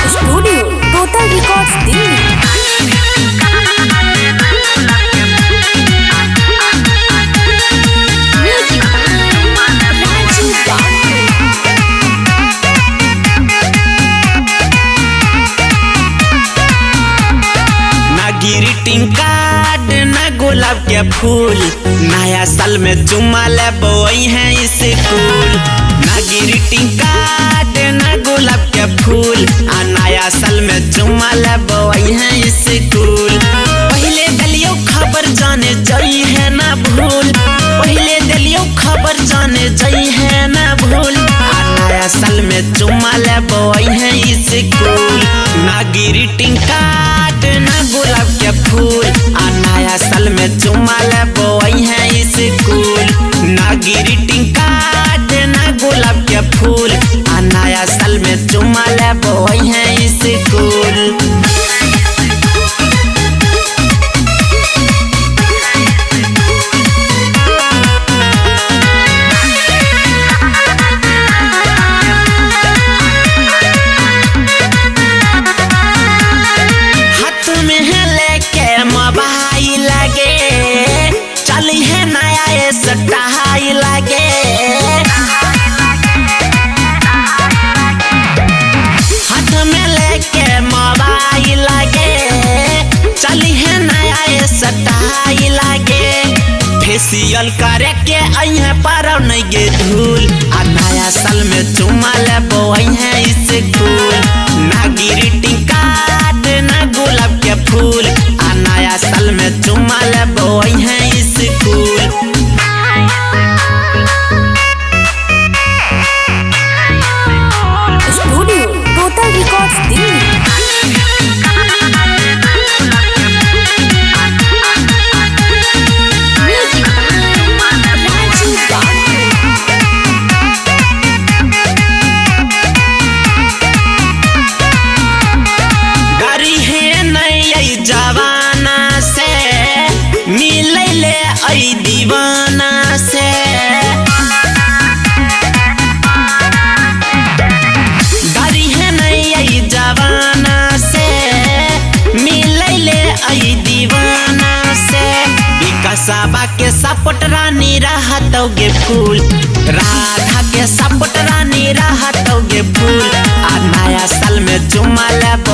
Studio total records Delhi. Music by Raju Babu. ना greeting card ना गुलाब के फूल, नया साल में चुमा लेबोई है स्कूल। ना ग्रीटिंग कार्ड ना गुलाब के फूल, आ नया साल में चुमा लेबोई है स्कूल। पहले दिलियो खबर जाने जई है ना भूल, पहले दिलियो खबर जाने जई है ना भूल, आ नया साल में चुमा लेबोई है स्कूल। ना ग्रीटिंग कार्ड ना गुलाब के फूल, आ नया साल में चुमा लेबोई है स्कूल। ना ग्रीटिंग कार्ड ना गुलाब के फूल, आ नया साल में चुमा लेबोई है स्कूल। हाथ में है लेके मोबाइल लगे, चली है नया स्टाइल लगे। हाथ में लेके मोबाइल लगे, चली है नया स्टाइल लगे। फेसियल करे के अइहे पर नहीं गे धूल, आ नया साल में चुमा लेबो अइहे स्कूल। ना ग्रीटिंग कार्ड ना गुलाब के फूल, आ नया साल में चुमा लेबो अइहे school. Studio total records Delhi. Music by Raju Babu. गाड़ी है नई जवाना से, मिले ले ऐ दीवाना से। गाड़ी है नई जवाना से, मिले ले ऐ दीवाना से। विकसबा के सपोर्ट रानी रहतोगे फूल, राधा के सपोर्ट रानी रहतोगे फूल, आ नया साल में चुमा लेबो।